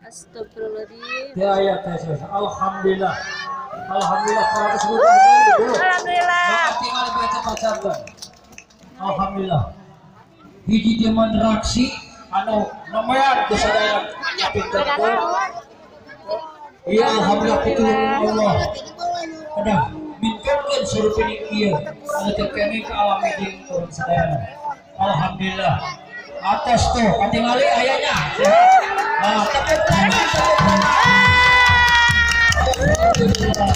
Astagfirullahaladzim. Ya ya tes. Alhamdulillah. Alhamdulillah para keseluruhan. Alhamdulillah. Tinggal baca-baca. Alhamdulillah. Hiji deman reaksi anu nomean ku sadaya pinter. Iya alhamdulillah pitulung Allah. Udah mintonkeun surupin ieu anu teu kene ka alam jeung urang sadayana. Alhamdulillah. Atas tuh katingali ayahnya. Nah, tepuk tangan, tepuk tangan. Alhamdulillah.